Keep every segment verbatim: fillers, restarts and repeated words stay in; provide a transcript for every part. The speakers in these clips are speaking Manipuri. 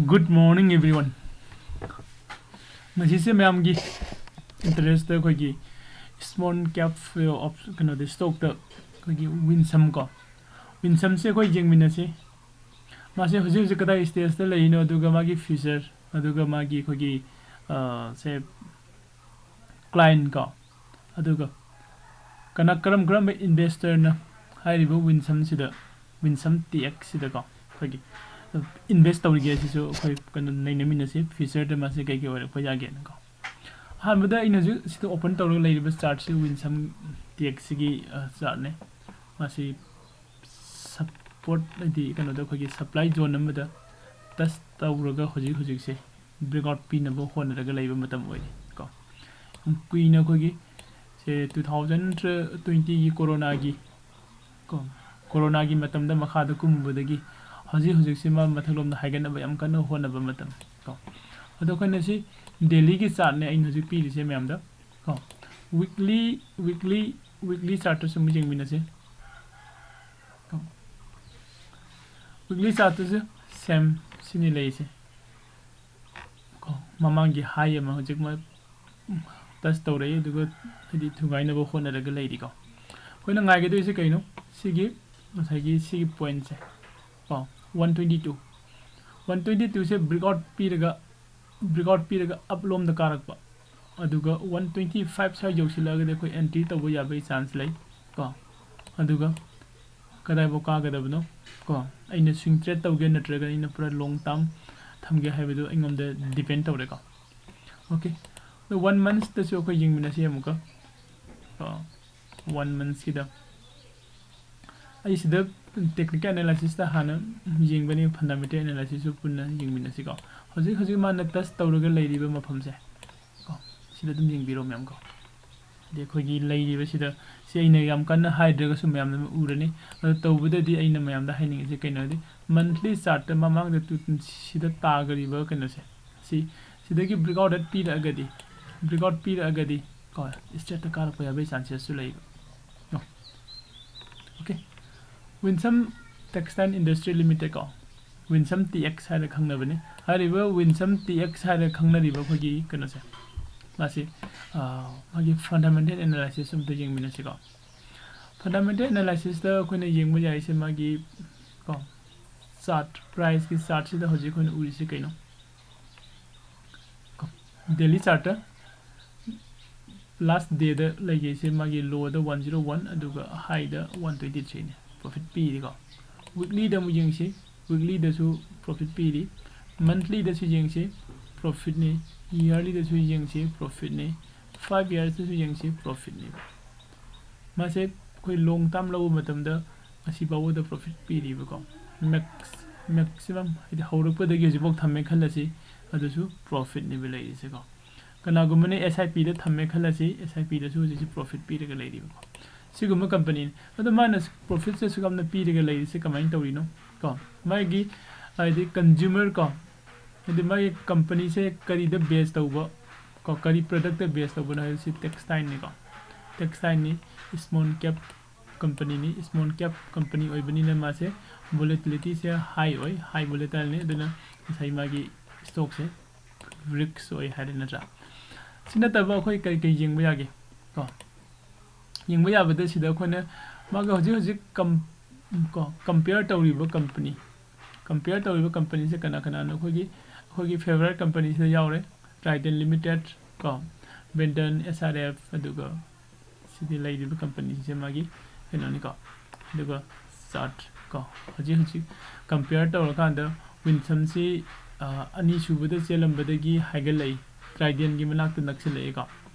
Good morning everyone. ꯉꯁꯤꯁꯦ ꯃꯌꯥꯝꯒꯤ interest ꯑꯩꯈꯣꯏꯒꯤ small cap of ꯀꯩꯅꯣꯗ stockꯇ ꯑꯩꯈꯣꯏꯒꯤ Winsome ꯀꯣ, Winsomeꯁꯦ ꯑꯩꯈꯣꯏ ꯌꯦꯡꯃꯤꯟꯅꯁꯤ꯫ ꯃꯥꯁꯦ ꯍꯧꯖꯤꯛ ꯍꯧꯖꯤꯛ ꯀꯗꯥꯏ stageꯇ ꯂꯩꯔꯤꯅꯣ, ꯑꯗꯨꯒ ꯃꯥꯒꯤ future, ꯑꯗꯨꯒ ꯃꯥꯒꯤ ꯑꯩꯈꯣꯏꯒꯤ, ꯑ, ꯁꯦ client ꯀꯣ, ꯑꯗꯨꯒ ꯀꯅꯥ, ꯀꯔꯝ ꯀꯔꯝꯕ investorꯅ ꯍꯥꯏꯔꯤꯕ Winsomeꯁꯤꯗ, Winsome ꯇꯦꯛꯁꯤꯗꯀꯣ ꯑꯩꯈꯣꯏꯒꯤ invest ꯇꯧꯔꯤꯒꯦ, ꯁꯤꯁꯨ ꯑꯩꯈꯣꯏ ꯀꯩꯅꯣ ꯅꯩꯅꯃꯤꯟꯅꯁꯤ꯫ Futureꯗ ꯃꯥꯁꯦ ꯀꯩ ꯀꯩ ꯑꯣꯏꯔꯛꯄ ꯌꯥꯒꯦꯅꯀꯣ꯫ ꯑꯍꯥꯟꯕꯗ ꯑꯩꯅ ꯍꯧꯖꯤꯛ ꯁꯤꯗ open ꯇꯧꯔꯒ ꯂꯩꯔꯤꯕ chartꯁꯤ Winsome ꯇꯦꯛꯁꯤꯒꯤ, ꯑ, chartꯅꯦ꯫ ꯃꯥꯁꯤ support ꯍꯥꯏꯗꯤ ꯀꯩꯅꯣꯗ ꯑꯩꯈꯣꯏꯒꯤ supply zone ꯑꯃꯗ touch ꯇꯧꯔꯒ ꯍꯧꯖꯤꯛ ꯍꯧꯖꯤꯛꯁꯦ breakout ꯄꯤꯅꯕ ꯍꯣꯠꯅꯔꯒ ꯂꯩꯕ ꯃꯇꯝ ꯑꯣꯏꯔꯤ ꯀꯣ꯫ ꯌꯥꯝ ꯀꯨꯏꯅ ꯑꯩꯈꯣꯏꯒꯤ ꯁꯦ two thousand twentyꯒꯤ coronaꯒꯤ ꯀꯣ, coronaꯒꯤ ꯃꯇꯝꯗ ꯃꯈꯥꯗ ꯀꯨꯝꯃꯨꯕꯗꯒꯤ ꯍꯧꯖꯤꯛ ꯍꯧꯖꯤꯛꯁꯦ ꯃꯥ ꯃꯊꯛꯂꯣꯝꯗ ꯍꯥꯏꯒꯠꯅꯕ ꯌꯥꯝ ꯀꯟꯅ ꯍꯣꯠꯅꯕ ꯃꯇꯝ ꯀꯣ꯫ ꯑꯗꯣ ꯑꯩꯈꯣꯏꯅ ꯁꯤ dailyꯒꯤ chartꯅꯦ ꯑꯩꯅ ꯍꯧꯖꯤꯛ ꯄꯤꯔꯤꯁꯦ ꯃꯌꯥꯝꯗ ꯀꯣ꯫ Weekly, weekly, weekly chartꯇꯁꯨ ꯑꯃꯨꯛ ꯌꯦꯡꯃꯤꯟꯅꯁꯦ ꯀꯣ꯫ Weekly chartꯇꯁꯨ same ꯁꯤꯅꯤ ꯂꯩꯔꯤꯁꯦ ꯀꯣ꯫ ꯃꯃꯥꯡꯒꯤ high ꯑꯃ ꯍꯧꯖꯤꯛ ꯃꯥ touch ꯇꯧꯔꯛꯏ, ꯑꯗꯨꯒ ꯍꯥꯏꯗꯤ ꯊꯨꯒꯥꯏꯅꯕ ꯍꯣꯠꯅꯔꯒ ꯂꯩꯔꯤꯀꯣ꯫ ꯑꯩꯈꯣꯏꯅ ꯉꯥꯏꯒꯗꯣꯏꯁꯦ ꯀꯩꯅꯣ? ꯁꯤꯒꯤ ꯉꯁꯥꯏꯒꯤ ꯁꯤꯒꯤ pointꯁꯦ ꯀꯣ, one twenty two, one twenty twoꯁꯦ breakout ꯄꯤꯔꯒ, breakout ꯄꯤꯔꯒ up ꯂꯣꯝꯗ ꯀꯥꯔꯛꯄ, ꯑꯗꯨꯒ one twenty five ꯁ꯭ꯋꯥꯏ ꯌꯧꯁꯤꯜꯂꯛꯑꯒꯗꯤ ꯑꯩꯈꯣꯏ entry ꯇꯧꯕ ꯌꯥꯕꯒꯤ chance ꯂꯩ ꯀꯣ꯫ ꯑꯗꯨꯒ ꯀꯗꯥꯏꯐꯥꯎ ꯀꯥꯒꯗꯕꯅꯣ ꯀꯣ, ꯑꯩꯅ swing trade ꯇꯧꯒꯦ ꯅꯠꯇ꯭ꯔꯒ ꯑꯩꯅ ꯄꯨꯔꯥ long term ꯊꯝꯒꯦ ꯍꯥꯏꯕꯗꯨ ꯑꯩꯉꯣꯟꯗ depend ꯇꯧꯔꯦꯀꯣ꯫ Okay, ꯑꯗꯣ one monthꯇꯁꯨ ꯑꯩꯈꯣꯏ ꯌꯦꯡꯃꯤꯟꯅꯁꯤ ꯑꯃꯨꯛꯀ ꯀꯣ꯫ One monthꯁꯤꯗ ꯑꯩ ꯁꯤꯗ technical analysisꯇ ꯍꯥꯟꯅ ꯌꯦꯡꯕꯅꯤ, fundamental analysisꯁꯨ ꯄꯨꯟꯅ ꯌꯦꯡꯃꯤꯟꯅꯁꯤꯀꯣ꯫ ꯍꯧꯖꯤꯛ ꯍꯧꯖꯤꯛ ꯃꯥꯅ touch ꯇꯧꯔꯒ ꯂꯩꯔꯤꯕ ꯃꯐꯝꯁꯦ ꯀꯣ, ꯁꯤꯗ ꯑꯗꯨꯝ ꯌꯦꯡꯕꯤꯔꯣ ꯃꯌꯥꯝ ꯀꯣ꯫ ꯍꯥꯏꯗꯤ ꯑꯩꯈꯣꯏꯒꯤ ꯂꯩꯔꯤꯕꯁꯤꯗ, ꯁꯤ ꯑꯩꯅ ꯌꯥꯝ ꯀꯟꯅ ꯍꯥꯏꯗ꯭ꯔꯒꯁꯨ ꯃꯌꯥꯝꯅ ꯑꯗꯨꯝ ꯎꯔꯅꯤ꯫ ꯑꯗꯨ ꯇꯧꯕꯗꯗꯤ ꯑꯩꯅ ꯃꯌꯥꯝꯗ ꯍꯥꯏꯅꯤꯡꯉꯤꯁꯦ ꯀꯩꯅꯣ ꯍꯥꯏꯗꯤ, monthly chartꯇ ꯃꯃꯥꯡꯗ ꯇꯨ-, ꯁꯤꯗ ꯇꯥꯈ꯭ꯔꯤꯕ ꯀꯩꯅꯣꯁꯦ, ꯁꯤ, ꯁꯤꯗꯒꯤ breakout ꯄꯤꯔꯛꯑꯒꯗꯤ, breakout ꯄꯤꯔꯛꯑꯒꯗꯤ ꯀꯣ, straightꯇ ꯀꯥꯔꯛꯄ ꯌꯥꯕꯒꯤ chances ꯁꯨ ꯂꯩꯕ꯫ ꯀꯣ꯫ Okay, Winsome Textile Industry Limited ꯀꯣ, Winsome T X ꯍꯥꯏꯔ ꯈꯪꯅꯕꯅꯤ꯫ ꯍꯥꯏꯔꯤꯕ Winsome T X ꯍꯥꯏꯔ ꯈꯪꯅꯔꯤꯕ ꯑꯩꯈꯣꯏꯒꯤ ꯀꯩꯅꯣꯁꯦ, ꯃꯥꯁꯤ, ꯑ, ꯃꯥꯒꯤ fundamental analysis ꯑꯝꯇ ꯌꯦꯡꯃꯤꯟꯅꯁꯤꯀꯣ꯫ Fundamental analysisꯇ ꯑꯩꯈꯣꯏꯅ ꯌꯦꯡꯕ ꯌꯥꯏꯁꯦ ꯃꯥꯒꯤ, ꯀꯣ, chart, priceꯀꯤ chartꯁꯤꯗ ꯍꯧꯖꯤꯛ ꯑꯩꯈꯣꯏꯅ ꯎꯔꯤꯁꯦ ꯀꯩꯅꯣ? ꯀꯣ, daily chartꯇ last dayꯗ ꯂꯩꯒꯩꯁꯦ ꯃꯥꯒꯤ lowꯗ one zero one, ꯑꯗꯨꯒ highꯗ one twenty threeꯅꯤ꯫ Profit ꯄꯤꯔꯤꯀꯣ꯫ Weeklyꯗ ꯑꯃꯨꯛ ꯌꯦꯡꯁꯤ꯫ Weeklyꯗꯁꯨ profit ꯄꯤꯔꯤ꯫ Monthlyꯗꯁꯨ ꯌꯦꯡꯁꯤ, profitꯅꯤ꯫ Yearlyꯗꯁꯨ ꯌꯦꯡꯁꯤ, profitꯅꯤ꯫ Five yearsꯇꯁꯨ ꯌꯦꯡꯁꯤ, profitꯅꯦꯕ꯫ ꯃꯥꯁꯦ ꯑꯩꯈꯣꯏ long term ꯂꯧꯕ ꯃꯇꯝꯗ ꯉꯁꯤ ꯐꯥꯎꯕꯗ profit ꯄꯤꯔꯤꯕꯀꯣ꯫ Max, maximum ꯍꯥꯏꯗꯤ ꯍꯧꯔꯛꯄꯗꯒꯤ ꯍꯧꯖꯤꯛꯐꯥꯎ ꯊꯝꯃꯦ ꯈꯜꯂꯁꯤ, ꯑꯗꯨꯁꯨ profitꯅꯦꯕ ꯂꯩꯔꯤꯁꯦꯀꯣ꯫ ꯀꯅꯥꯒꯨꯝꯕꯅ SIPꯗ ꯊꯝꯃꯦ ꯈꯜꯂꯁꯤ, SIPꯗꯁꯨ ꯍꯧꯖꯤꯛꯁꯤ profit ꯄꯤꯔꯒ ꯂꯩꯔꯤꯕꯀꯣ꯫ ꯁꯤꯒꯨꯝꯕ companyꯅꯤ꯫ ꯑꯗꯣ ꯃꯥꯅ profitꯁꯦ ꯑꯁꯨꯛ ꯌꯥꯝꯅ ꯄꯤꯔꯒ ꯂꯩꯔꯤꯁꯦ ꯀꯃꯥꯏꯅ ꯇꯧꯔꯤꯅꯣ? ꯀꯣ, ꯃꯥꯒꯤ ꯍꯥꯏꯗꯤ consumer ꯀꯣ, ꯍꯥꯏꯗꯤ ꯃꯥꯒꯤ companyꯁꯦ ꯀꯔꯤꯗ base ꯇꯧꯕ, ꯀꯣ, ꯀꯔꯤ productꯇ base ꯇꯧꯕꯅꯣ ꯍꯥꯏꯕꯁꯤ textileꯅꯤꯀꯣ꯫ Textileꯅꯤ, small cap companyꯅꯤ꯫ Small cap company ꯑꯣꯏꯕꯅꯤꯅ ꯃꯥꯁꯦ volatilityꯁꯦ high ꯑꯣꯏ, high volatileꯅꯤ꯫ ꯑꯗꯨꯅ ꯉꯁꯥꯏ ꯃꯥꯒꯤ stockꯁꯦ risk ꯑꯣꯏ ꯍꯥꯏꯔꯦ ꯅꯠꯇ꯭ꯔꯥ? ꯁꯤ ꯅꯠꯇꯕ ꯑꯩꯈꯣꯏ ꯀꯔꯤ ꯀꯔꯤ ꯌꯦꯡꯕ ꯌꯥꯒꯦ? ꯀꯣ, ꯌꯦꯡꯕ ꯌꯥꯕꯗ ꯁꯤꯗ ꯑꯩꯈꯣꯏꯅ ꯃꯥꯒ ꯍꯧꯖꯤꯛ ꯍꯧꯖꯤꯛ com-, ꯀꯣ, compare ꯇꯧꯔꯤꯕ company, compare ꯇꯧꯔꯤꯕ companyꯁꯦ ꯀꯅꯥ ꯀꯅꯥꯅꯣ? ꯑꯩꯈꯣꯏꯒꯤ, ꯑꯩꯈꯣꯏꯒꯤ favourite companyꯁꯤꯗ ꯌꯥꯎꯔꯦ, Trident Limited, ꯀꯣ, Benton, SRF, ꯑꯗꯨꯒ ꯁꯤꯗꯤ ꯂꯩꯔꯤꯕ companyꯁꯤꯡꯁꯦ ꯃꯥꯒꯤ ꯀꯩꯅꯣꯅꯤꯀꯣ꯫ ꯑꯗꯨꯒ chart ꯀꯣ, ꯍꯧꯖꯤꯛ ꯍꯧꯖꯤꯛ compare ꯇꯧꯔꯀꯥꯟꯗ Winsomeꯁꯤ, ꯑ, ꯑꯅꯤꯁꯨꯕꯗ ꯆꯦꯜꯂꯝꯕꯗꯒꯤ ꯍꯥꯏꯒꯠꯂꯛꯏ, Tridentꯒꯤ ꯃꯅꯥꯛꯇ ꯅꯛꯁꯤꯜꯂꯛꯑꯦꯀꯣ,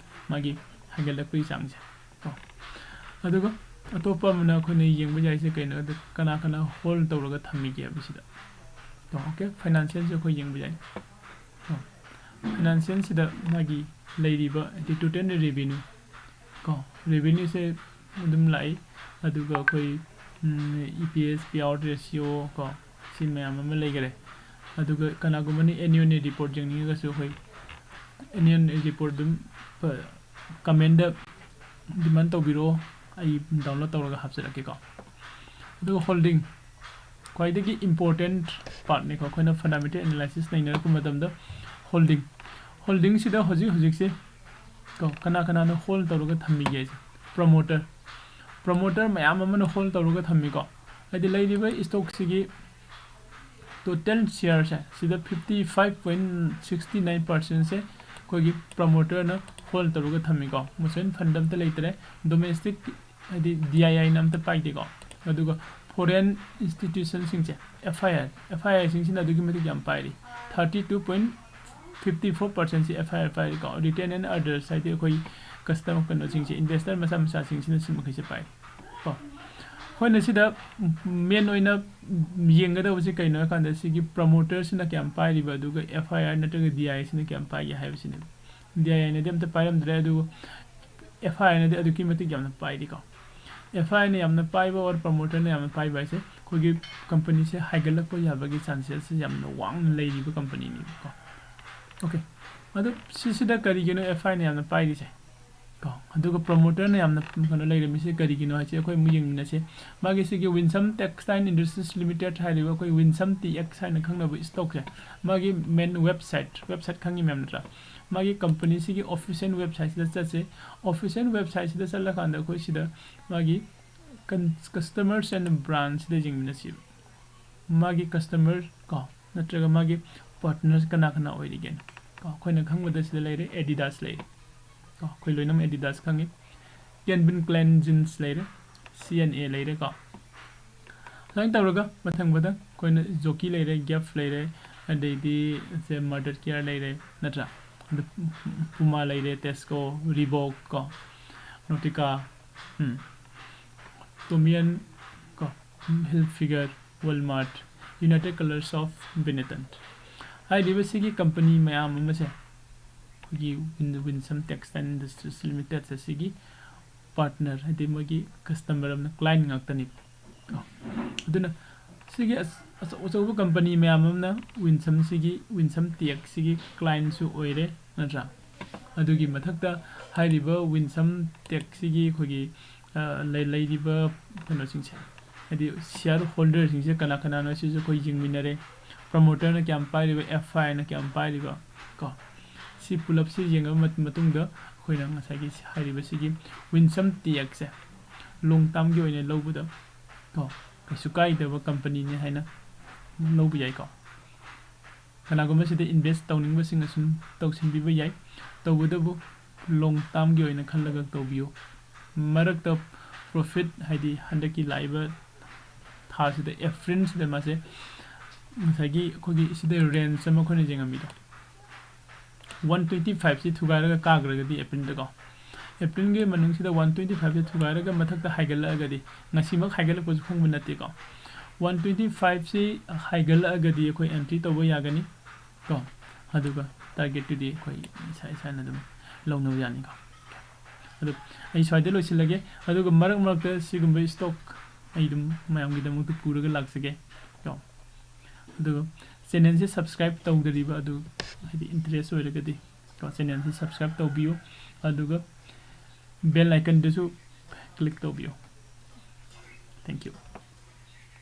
ꯃꯥꯒꯤ ꯍꯥꯏꯒꯠꯂꯛꯄꯒꯤ ꯆꯥꯡꯁꯦ ꯀꯣ꯫ ꯑꯗꯨꯒ ꯑꯇꯣꯞꯄ ꯑꯃꯅ ꯑꯩꯈꯣꯏꯅ ꯌꯦꯡꯕ ꯌꯥꯏꯁꯦ ꯀꯩꯅꯣꯗ, ꯀꯅꯥ ꯀꯅꯥ hold ꯇꯧꯔꯒ ꯊꯝꯃꯤꯒꯦ ꯍꯥꯏꯕꯁꯤꯗ ꯀꯣ꯫ Okay, financialꯁꯦ ꯑꯩꯈꯣꯏ ꯌꯦꯡꯕ ꯌꯥꯏ ꯀꯣ꯫ Financialꯁꯤꯗ ꯃꯥꯒꯤ ꯂꯩꯔꯤꯕ ꯍꯥꯏꯗꯤ total revenue ꯀꯣ, revenueꯁꯦ ꯑꯗꯨꯝ ꯂꯥꯛꯏ꯫ ꯑꯗꯨꯒ ꯑꯩꯈꯣꯏ, ꯎꯝ, EPS payout ratio ꯀꯣ, ꯁꯤ ꯃꯌꯥꯝ ꯑꯃ ꯂꯩꯈꯔꯦ꯫ ꯑꯗꯨꯒ ꯀꯅꯥꯒꯨꯝꯕꯅ annual report ꯌꯦꯡꯅꯤꯡꯉꯒꯁꯨ ꯑꯩꯈꯣꯏ annual report ꯑꯗꯨꯝ ꯄ-, commentꯗ demand ꯇꯧꯕꯤꯔꯛꯑꯣ, ꯑꯩ download ꯇꯧꯔꯒ ꯍꯥꯞꯆꯔꯛꯀꯦꯀꯣ꯫ ꯑꯗꯨꯒ holding, ꯈ꯭ꯋꯥꯏꯗꯒꯤ important partꯅꯤꯀꯣ꯫ ꯑꯩꯈꯣꯏꯅ fundamental analysis ꯅꯩꯅꯔꯛꯄ ꯃꯇꯝꯗ holding, holdingꯁꯤꯗ ꯍꯧꯖꯤꯛ ꯍꯧꯖꯤꯛꯁꯦ ꯀꯣ, ꯀꯅꯥ ꯀꯅꯥꯅ hold ꯇꯧꯔꯒ ꯊꯝꯃꯤꯒꯦ ꯍꯥꯏꯁꯦ? Promoter, promoter ꯃꯌꯥꯝ ꯑꯃꯅ hold ꯇꯧꯔꯒ ꯊꯝꯃꯤꯀꯣ꯫ ꯍꯥꯏꯗꯤ ꯂꯩꯔꯤꯕ stockꯁꯤꯒꯤ total shareꯁꯦ ꯁꯤꯗ fifty five point sixty nine percentꯁꯦ ꯑꯩꯈꯣꯏꯒꯤ promoterꯅ hold ꯇꯧꯔꯒ ꯊꯝꯃꯤꯀꯣ꯫ Mutual fund ꯑꯝꯇ ꯂꯩꯇ꯭ꯔꯦ, domestic ꯍꯥꯏꯗꯤ D I Iꯅ ꯑꯝꯇ ꯄꯥꯏꯗꯦꯀꯣ꯫ ꯑꯗꯨꯒ foreign institutionꯁꯤꯡꯁꯦ, F I I, F I Iꯁꯤꯡꯁꯤꯅ ꯑꯗꯨꯛꯀꯤ ꯃꯇꯤꯛ ꯌꯥꯝ ꯄꯥꯏꯔꯤ, thirty two point fifty four percentꯁꯤ F I I ꯄꯥꯏꯔꯤꯀꯣ꯫ Retail and others ꯍꯥꯏꯗꯤ ꯑꯩꯈꯣꯏ customer ꯀꯩꯅꯣꯁꯤꯡꯁꯦ, investor ꯃꯆꯥ ꯃꯆꯥꯁꯤꯡꯁꯤꯅ ꯁꯤ ꯃꯈꯩꯁꯦ ꯄꯥꯏꯔꯤ ꯀꯣ꯫ ꯑꯩꯈꯣꯏꯅ ꯁꯤꯗ main ꯑꯣꯏꯅ ꯌꯦꯡꯒꯗꯕꯁꯦ ꯀꯩꯅꯣ ꯍꯥꯏꯀꯥꯟꯗ ꯁꯤꯒꯤ promoterꯁꯤꯅ ꯀꯌꯥꯝ ꯄꯥꯏꯔꯤꯕ ꯑꯗꯨꯒ F I I ꯅꯠꯇ꯭ꯔꯒ D I Iꯁꯤꯅ ꯀꯌꯥꯝ ꯄꯥꯏꯒꯦ ꯍꯥꯏꯕꯁꯤꯅꯦ꯫ D I Iꯅꯗꯤ ꯑꯝꯇ ꯄꯥꯏꯔꯝꯗ꯭ꯔꯦ, ꯑꯗꯨꯕꯨ F I Iꯅꯗꯤ ꯑꯗꯨꯛꯀꯤ ꯃꯇꯤꯛ ꯌꯥꯝꯅ ꯄꯥꯏꯔꯤꯀꯣ꯫ F I Iꯅ ꯌꯥꯝꯅ ꯄꯥꯏꯕ or promoterꯅ ꯌꯥꯝꯅ ꯄꯥꯏꯕ ꯍꯥꯏꯁꯦ ꯑꯩꯈꯣꯏꯒꯤ companyꯁꯦ ꯍꯥꯏꯒꯠꯂꯛꯄ ꯌꯥꯕꯒꯤ chancesꯁꯦ ꯌꯥꯝꯅ ꯋꯥꯡꯅ ꯂꯩꯔꯤꯕ companyꯅꯦꯕꯀꯣ꯫ Okay, ꯑꯗꯨ ꯁꯤꯁꯤꯗ ꯀꯔꯤꯒꯤꯅꯣ F I Iꯅ ꯌꯥꯝꯅ ꯄꯥꯏꯔꯤꯁꯦ ꯀꯣ? ꯑꯗꯨꯒ promoterꯅ ꯌꯥꯝꯅ ꯀꯩꯅꯣ ꯂꯩꯔꯝꯃꯤꯁꯦ ꯀꯔꯤꯒꯤꯅꯣ ꯍꯥꯏꯁꯦ ꯑꯩꯈꯣꯏ ꯑꯃꯨꯛ ꯌꯦꯡꯃꯤꯟꯅꯁꯦ꯫ ꯃꯥꯒꯤ ꯁꯤꯒꯤ Winsome Textile Industries Limited ꯍꯥꯏꯔꯤꯕ ꯑꯩꯈꯣꯏ Winsome T X ꯍꯥꯏꯅ ꯈꯪꯅꯕ stockꯁꯦ, ꯃꯥꯒꯤ main website, website ꯈꯪꯉꯤ ꯃꯌꯥꯝ ꯅꯠꯇ꯭ꯔꯥ? ꯃꯥꯒꯤ companyꯁꯤꯒꯤ official websiteꯁꯤꯗ ꯆꯠꯁꯦ꯫ Official websiteꯁꯤꯗ ꯆꯠꯂꯀꯥꯟꯗ ꯑꯩꯈꯣꯏ ꯁꯤꯗ ꯃꯥꯒꯤ con-, customers and brandꯁꯤꯗ ꯌꯦꯡꯃꯤꯟꯅꯁꯦꯕ꯫ ꯃꯥꯒꯤ customer ꯀꯣ, ꯅꯠꯇ꯭ꯔꯒ ꯃꯥꯒꯤ partners ꯀꯅꯥ ꯀꯅꯥ ꯑꯣꯏꯔꯤꯒꯦꯅ ꯀꯣ, ꯑꯩꯈꯣꯏꯅ ꯈꯪꯕꯗ ꯁꯤꯗ ꯂꯩꯔꯦ, Adidas ꯂꯩꯔꯦ ꯀꯣ, ꯑꯩꯈꯣꯏ ꯂꯣꯏꯅꯃꯛ Adidas ꯈꯪꯉꯤ, Calvin Klein Jeans ꯂꯩꯔꯦ, C and A ꯂꯩꯔꯦ ꯀꯣ꯫ ꯁꯨꯃꯥꯏꯅ ꯇꯧꯔꯒ ꯃꯊꯪ ꯃꯊꯪ ꯑꯩꯈꯣꯏꯅ Jockey ꯂꯩꯔꯦ, Gap ꯂꯩꯔꯦ, ꯑꯗꯩꯗꯤ ꯁꯦ Mothercare ꯂꯩꯔꯦ ꯅꯠꯇ꯭ꯔꯥ? ꯑꯗ Puma ꯂꯩꯔꯦ, Tesco, Reebok ꯀꯣ, Nautica, ꯎꯝ, Tommy and ꯀꯣ, Hilfiger, Walmart, United Colors of Benetton ꯍꯥꯏꯔꯤꯕ ꯁꯤꯒꯤ company ꯃꯌꯥꯝ ꯑꯃꯁꯦ ꯑꯩꯈꯣꯏꯒꯤ Win-, Winsome Textile Industries Limited ꯑꯁꯤꯒꯤ partner, ꯍꯥꯏꯗꯤ ꯃꯣꯏꯒꯤ customer ꯑꯃꯅ, client ꯉꯥꯛꯇꯅꯤ꯫ ꯀꯣ꯫ ꯑꯗꯨꯅ ꯁꯤꯒꯤ ꯑꯆ-, ꯑꯆꯧ ꯑꯆꯧꯕ company ꯃꯌꯥꯝ ꯑꯃꯅ Winsomeꯁꯤꯒꯤ, Winsome Texꯁꯤꯒꯤ clientꯁꯨ ꯑꯣꯏꯔꯦ ꯅꯠꯇ꯭ꯔꯥ? ꯑꯗꯨꯒꯤ ꯃꯊꯛꯇ ꯍꯥꯏꯔꯤꯕ Winsome Texꯁꯤꯒꯤ ꯑꯩꯈꯣꯏꯒꯤ, ꯑ, ꯂꯩ-, ꯂꯩꯔꯤꯕ ꯀꯩꯅꯣꯁꯤꯡꯁꯦ, ꯍꯥꯏꯗꯤ ꯁꯤꯌꯥꯔ ꯍꯣꯜꯗꯔꯁꯤꯡꯁꯦ ꯀꯅꯥ ꯀꯅꯥꯅꯣ ꯁꯤꯁꯨ ꯑꯩꯈꯣꯏ ꯌꯦꯡꯃꯤꯟꯅꯔꯦ꯫ ꯄ꯭ꯔꯃꯣꯇꯔꯅ ꯀꯌꯥꯝ ꯄꯥꯏꯔꯤꯕ, ꯑꯦꯐ ꯑꯥꯏꯅ ꯀꯌꯥꯝ ꯄꯥꯏꯔꯤꯕ ꯀꯣ, ꯁꯤ ꯄꯨꯂꯞꯁꯤ ꯌꯦꯡꯉꯕ ꯃꯠ- ꯃꯇꯨꯡꯗ ꯑꯩꯈꯣꯏꯅ ꯉꯁꯥꯏꯒꯤ ꯍꯥꯏꯔꯤꯕꯁꯤꯒꯤ ꯋꯤꯟꯁꯝ ꯇꯦꯛꯁꯦ ꯂꯣꯡ ꯇꯥꯝꯒꯤ ꯑꯣꯏꯅ ꯂꯧꯕꯗ ꯀꯣ ꯀꯩꯁꯨ ꯀꯥꯏꯗꯕ ꯀꯝꯄꯅꯤꯅꯤ ꯍꯥꯏꯅ ꯂꯧꯕ ꯌꯥꯏꯀꯣ꯫ ꯀꯅꯥꯒꯨꯝꯕ ꯁꯤꯗ ꯏꯟꯚꯦꯁ ꯇꯧꯅꯤꯡꯕꯁꯤꯡꯅ ꯁꯨꯝ ꯇꯧꯁꯤꯟꯕꯤꯕ ꯌꯥꯏ꯫ ꯇꯧꯕꯇꯕꯨ ꯂꯣꯡ ꯇꯥꯝꯒꯤ ꯑꯣꯏꯅ ꯈꯜꯂꯒ ꯇꯧꯕꯤꯌꯨ꯫ ꯃꯔꯛꯇ ꯄ꯭ꯔꯣꯐꯤꯠ, ꯍꯥꯏꯗꯤ ꯍꯟꯗꯛꯀꯤ ꯂꯥꯛꯏꯕ ꯊꯥꯁꯤꯗ, ꯑꯦꯄ꯭ꯔꯤꯜꯁꯤꯗ ꯃꯥꯁꯦ ꯉꯁꯥꯏꯒꯤ ꯑꯩꯈꯣꯏꯒꯤ ꯁꯤꯗ ꯔꯦꯟꯖ ꯑꯃ ꯑꯩꯈꯣꯏꯅ ꯌꯦꯡꯉꯝꯃꯤꯗꯣ, ꯋꯥꯟ ꯇ꯭ꯋꯦꯟꯇꯤ ꯐꯥꯏꯚꯁꯤ ꯊꯨꯒꯥꯏꯔꯒ ꯀꯥꯈ꯭ꯔꯒꯗꯤ ꯑꯦꯄ꯭ꯔꯤꯜꯗꯀꯣ, ꯑꯦꯄ꯭ꯔꯤꯜꯒꯤ ꯃꯅꯨꯡꯁꯤꯗ ꯋꯥꯟ ꯇ꯭ꯋꯦꯟꯇꯤ ꯐꯥꯏꯚꯁꯤ ꯊꯨꯒꯥꯏꯔꯒ ꯃꯊꯛꯇ ꯍꯥꯏꯒꯠꯂꯛꯑꯒꯗꯤ, ꯉꯁꯤꯃꯛ ꯍꯥꯏꯒꯠꯂꯛꯄꯁꯨ ꯈꯪꯕ ꯅꯠꯇꯦꯀꯣ, ꯋꯥꯟ ꯇ꯭ꯋꯦꯟꯇꯤ ꯐꯥꯏꯚꯁꯤ ꯍꯥꯏꯒꯠꯂꯛꯑꯒꯗꯤ ꯑꯩꯈꯣꯏ ꯑꯦꯟꯇ꯭ꯔꯤ ꯇꯧꯕ ꯌꯥꯒꯅꯤ ꯀꯣ꯫ ꯑꯗꯨꯒ ꯇꯥꯔꯒꯦꯠꯇꯨꯗꯤ ꯑꯩꯈꯣꯏ ꯏꯁꯥ ꯏꯁꯥꯅ ꯑꯗꯨꯝ ꯂꯧꯅꯕ ꯌꯥꯅꯤꯀꯣ꯫ ꯑꯗꯨ ꯑꯩ ꯁ꯭ꯋꯥꯏꯗ ꯂꯣꯏꯁꯤꯜꯂꯒꯦ꯫ ꯑꯗꯨꯒ ꯃꯔꯛ ꯃꯔꯛꯇ ꯁꯤꯒꯨꯝꯕ ꯁ꯭ꯇꯣꯛ ꯑꯩ ꯑꯗꯨꯝ ꯃꯌꯥꯝꯒꯤꯗꯃꯛꯇ ꯄꯨꯔꯒ ꯂꯥꯛꯆꯒꯦ ꯀꯣ꯫ ꯑꯗꯨꯒ ꯆꯦꯅꯦꯜꯁꯦ ꯁꯕꯁꯀ꯭ꯔꯥꯏꯕ ꯇꯧꯗꯔꯤꯕ ꯑꯗꯨ, ꯍꯥꯏꯗꯤ ꯏꯟꯇꯔꯦꯁ ꯑꯣꯏꯔꯒꯗꯤ ꯀꯣ, ꯆꯦꯅꯦꯜꯁꯦ ꯁꯕꯁꯀ꯭ꯔꯥꯏꯕ ꯇꯧꯕꯤꯌꯨ꯫ ꯑꯗꯨꯒ ꯕꯦꯜ ꯑꯥꯏꯀꯟꯗꯨꯁꯨ ꯀ꯭ꯂꯤꯛ ꯇꯧꯕꯤꯌꯨ꯫ Thank you꯫